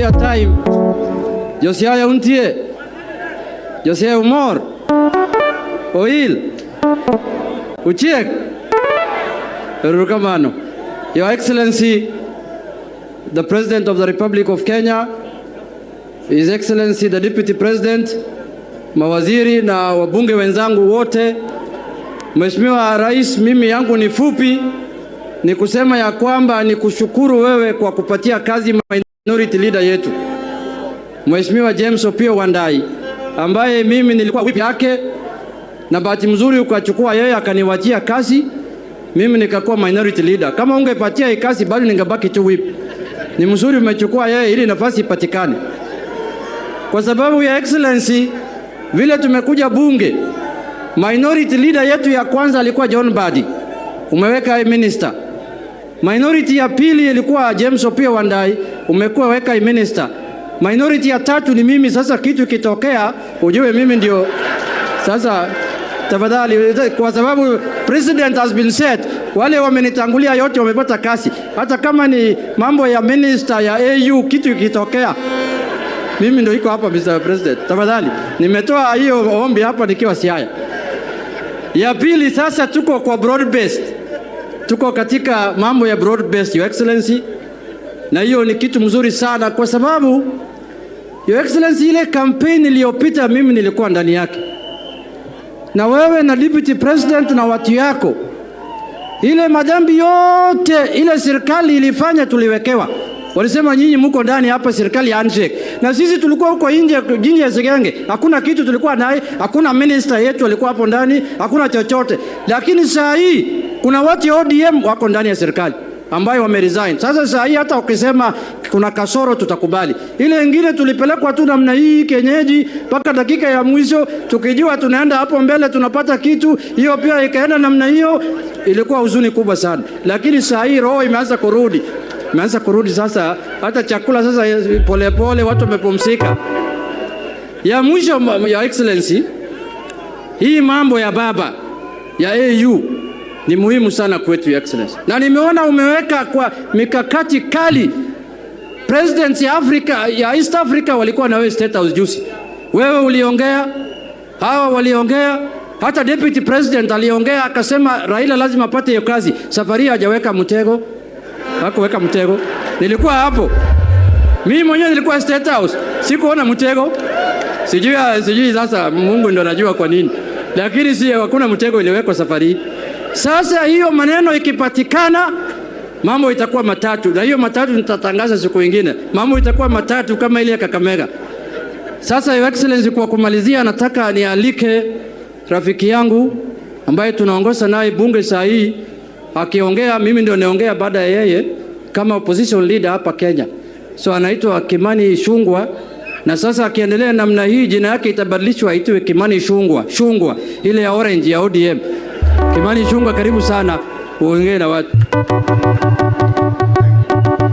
ya time, Josiaya untie, Josiaya umor, oil, uchiek, erokamano. Your Excellency, the President of the Republic of Kenya, His Excellency the Deputy President, mawaziri na wabunge wenzangu wote, Mheshimiwa Rais, mimi yangu ni fupi, ni kusema ya kwamba ni kushukuru wewe kwa kupatia kazi minority leader yetu Mheshimiwa James Opiyo Wandayi, ambaye mimi nilikuwa whip yake, na bahati mzuri ukachukua yeye akaniwachia kazi, mimi nikakuwa minority leader. Kama ungepatia hii kazi bado ningebaki tu whip. Ni mzuri umechukua yeye ili nafasi ipatikane, kwa sababu ya Excellency, vile tumekuja bunge, minority leader yetu ya kwanza alikuwa John Mbadi, umeweka yeye minister. Minority ya pili ilikuwa James Opiyo Wandayi, umekuwa weka minister. Minority ya tatu ni mimi. Sasa kitu kitokea, ujue mimi ndio sasa. Tafadhali, kwa sababu president has been set, wale wamenitangulia yote wamepata kasi. Hata kama ni mambo ya minister ya AU, kitu ikitokea, mimi ndio iko hapa Mr. President. Tafadhali, nimetoa hiyo ombi hapa nikiwa Siaya. Ya pili, sasa tuko kwa broad based, tuko katika mambo ya broad based, Your Excellency, na hiyo ni kitu mzuri sana kwa sababu Your Excellency, ile campaign iliyopita mimi nilikuwa ndani yake, na wewe na Deputy President na watu yako, ile madhambi yote ile serikali ilifanya tuliwekewa. Walisema nyinyi mko ndani hapa serikali ya handshake, na sisi tulikuwa huko nje nje ya Segenge, hakuna kitu tulikuwa naye, hakuna minister yetu alikuwa hapo ndani, hakuna chochote. Lakini saa hii kuna watu ya ODM wako ndani ya serikali ambayo wameresign. Sasa saa hii hata ukisema kuna kasoro tutakubali. Ile ingine tulipelekwa tu namna hii kienyeji mpaka dakika ya mwisho, tukijua tunaenda hapo mbele tunapata kitu, hiyo pia ikaenda namna hiyo, ilikuwa huzuni kubwa sana. Lakini saa hii roho imeanza kurudi, imeanza kurudi sasa, hata chakula sasa polepole pole, watu wamepumzika. Ya mwisho, ya Excellency, hii mambo ya baba ya AU ni muhimu sana kwetu, Your Excellency, na nimeona umeweka kwa mikakati kali. Presidents ya Afrika ya East Africa walikuwa na wewe State House juzi, wewe uliongea, hawa waliongea, hata Deputy President aliongea akasema Raila lazima apate hiyo kazi. Safari hajaweka mtego, hakuweka mtego. Nilikuwa hapo mimi mwenyewe, nilikuwa State House, sikuona mtego. Sijui, sijui sasa, Mungu ndo anajua kwa nini, lakini si hakuna mtego iliwekwa safari. Sasa hiyo maneno ikipatikana, mambo itakuwa matatu, na hiyo matatu nitatangaza siku ingine. Mambo itakuwa matatu kama ile ya Kakamega. Sasa Your Excellency, kwa kumalizia, nataka nialike rafiki yangu ambaye tunaongoza naye bunge saa hii, akiongea mimi ndio naongea baada ya yeye kama opposition leader hapa Kenya. So anaitwa Kimani Ichung'wah, na sasa akiendelea namna hii jina yake itabadilishwa itwe Kimani Shungwa, Shungwa ile ya orange ya ODM. Kimani Ichung'wah, karibu sana uongee na watu.